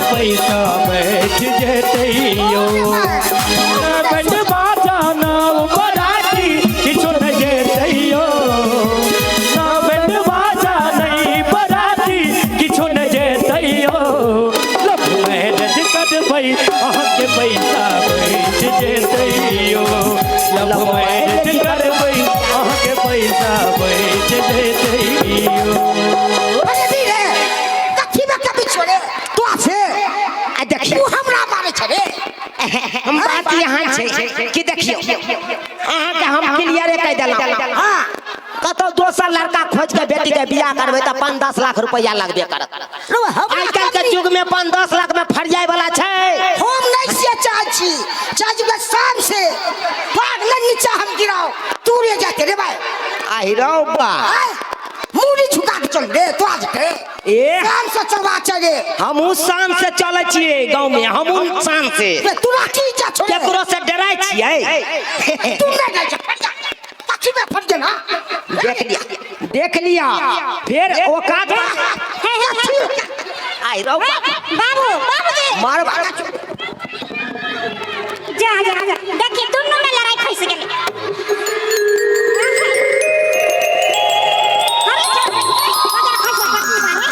पैसा बच जेतै यौ। बैंड बाजा ना बराती किछो न जेतै यौ, ना बैंड बाजा नहीं बराती किछो न जेतै यौ। लव मैरिज करबै अहाँके पैसा बच जेतै यौ, लव मैरिज करबै अहाँके पैसा बच जेतै यौ। अरे दी रे, कथी में कभी छोड़े तो से आ देखियो, तू हमरा मारे छे रे। हम बात यहाँ छै कि देखियो अहाँके हम क्लियरे कहि देलहुँ। हाँ, कतौ दोसर लड़का खोज के बेटी के बियाह करबै तऽ 5-10 लाख रुपया लगबे करत। रो, हमरा आइ काल्हि के युग में 5-10 लाख में फरियाय वाला छै। हम नहीं से चाहै छी, चाहै छी कि शाम से भाग न नीचा हम गिराओ तू रे जाते रे भाई। आहि रौ बा, आय, मूड़ी झुका के चल रे तो आज के ए शाम से चलवा चले। हमहूँ शान से चलै छियै गाँव में, हमहूँ शान से। रे, तोरा की इच्छा छोड़े? केकरो से डराय छियै? तू नहीं जाय छे, फट जा। पक्षी में फट गेला। देख लिया, देख लिया फिर औकात। हे हे हे, आहि रौ बा, बाबू बाबूजी मार जा जा जा, देखी दुनू में लड़ाई फंस गेलै। अरे चल, बजर खस पत्नी बारे। जा।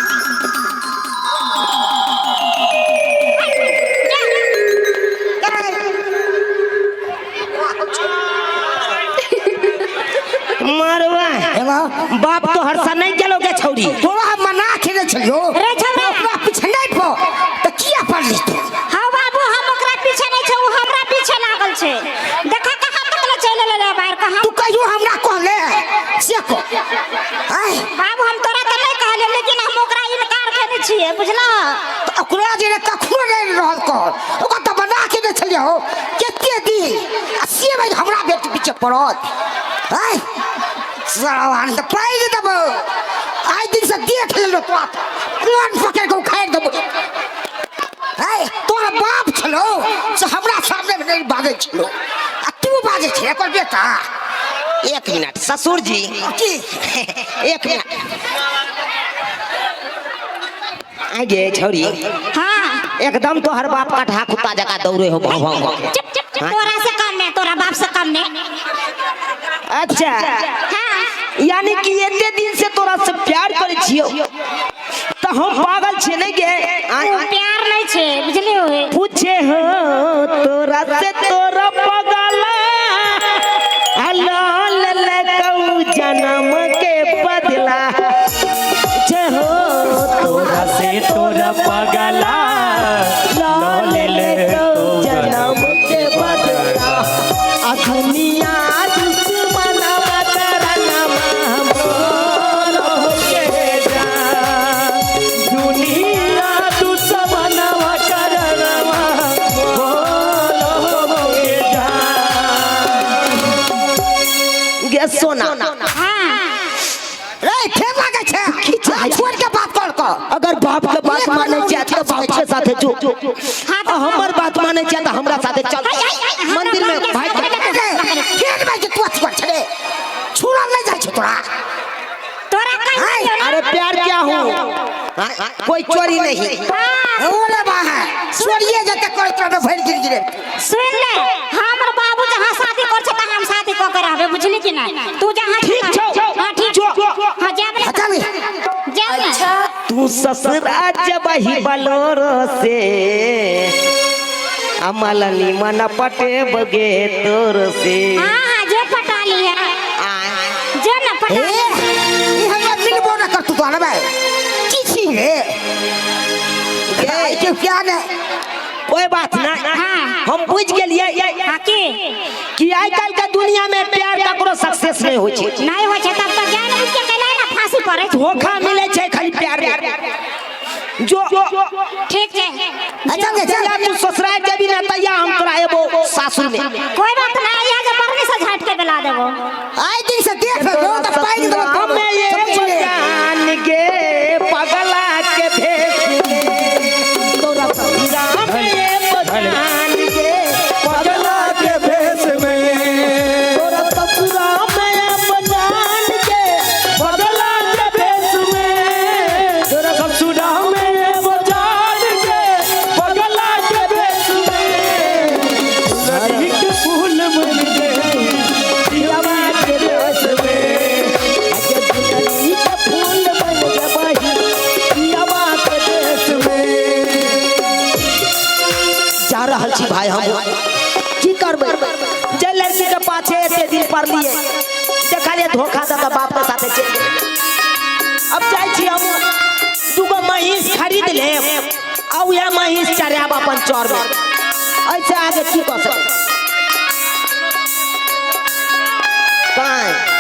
मारवा हेलो, बाप तो हरसा नहीं गेलो गे छौरी। तोरा हम मना केने छलियो रे छौरा। ओकरा पीछे नहीं पो त किया पड़ली तू? हाँ बाबू, हम ओकरा पीछे नहीं छै, उ हमरा पीछे लागल छै। देखा कहाँ तक ले चलि एलै रे बाहर, कहाँ। तू कहियो हमरा कहले से को आय? बाबू, हम तोरा तऽ नहीं कहलियै, लेकिन हम ओकरा इनकार केने छियै, बुझलह? त ओकरा जे रे कखनो नहीं रहल कह, ओकरा त मना केने छलियो हो कते दिन, आ से भाई हमरा बेटी पीछे पड़त। आय सरवान त पाइ देबो आइ दिन से देख लेलो तोरा कोन पकड़ के उखाड़ देबो। आय तोरा बाप छलो से हमरा सामने में नहीं बाजै छलो, आ तू बाजै छे एकर बेटा। एक मिनट ससुर जी, की? एक मिनट आगे छौरी। हाँ, एकदम तोहर बाप कटहा कुत्ता जका दौड़े हो भाव भाव भाव। चुप चुप चुप, तोरा से कम नहीं, तोरा बाप से कम नहीं। अच्छा, हाँ, यानी कि एते दिन से तोरा से प्यार करे छियो तो हम पागल छियै नहीं गे? उ प्यार नहीं छे, बुझलियो? पूछे हो तोरा से तोरा पगला लाल लकऊ जन्म के बदला। पूछे हो तोरा से तोरा पगला लाल लकऊ जन्म के बदला, आ दुनिया दुश्मनवा करनमा मोर के जा, दुनिया दुश्मनवा करनमा बोलो के जा। गे सोना। हाँ, रे फेर लागै छे, छोड़ के बात कर कर। अगर बाप के बात माने छियै तऽ बाप के साथे जो, हाँ, आ हमर बात माने छियै तऽ हमरा साथे चल मंदिर में भाई। फेर भाई के तू अथी कर छे, छुड़ल नहीं जाइ छे तोरा। तोरा कहि दियौ ना। अरे प्यार क्या हूँ, कोई चोरी नहीं। हाँ, ओले बा है छोड़िए जते कर तोरा में भरि गिर गिरे। सुन ले, हमर बाबू जहाँ शादी कर छै तहाँ हम शादी कऽ के रहबै, बुझली कि नहीं? तू जहाँ ठीक छौ। हाँ ठीक जो। हाँ, जाब रे। हटा ले। जाब ने। तू ससुरा जबही बलोरो से अमल निमन पटे बगे तोर से। हाँ हाँ, जो पटा ली है जो ना ए पटा ली। ई हमरा मिलबो ना कर तू तो भाई की छी रे गे, के क्या ने? कोई बात ना, हाँ। हम बुझ गेलियै हाँ की कि आइ काल्हि के दुनिया में प्यार ककरो सक्सेस नहीं होइ छै। नहीं होइ छै तब तऽ जान बुझ के कैला ना फांसी पड़ै छै। धोखा मिले छै खाली प्यार में। जो ठीक छै। अच्छा गे चल। तैया तू ससुराल जेबी ना तैया हम तोरा एबो सासुर में। कोई बात नहीं, यहाँ के बरनी से झाट के दिला देबो। आइ दिन से देख लो त पाइ देबो। हमें ये जान गे पगला के भेष में, तोरा ससुरा में ये जान गे पगला के भेष में, तोरा ससुरा में ये जान गे पगला के भेष में, तोरा ससुरा में वो जान के रहल छी भाई। हम की करबै? जे लड़की के पाछे एते दिन पड़लिए, देखलिए धोखा दऽ के बाप के साथे चलि गेलै। अब जाइ छी हम, दूगो महींस खरीद लेब आ उएह महींस चरायब अपन चौर में। ऐसे आगे की कऽ सकै? काहे?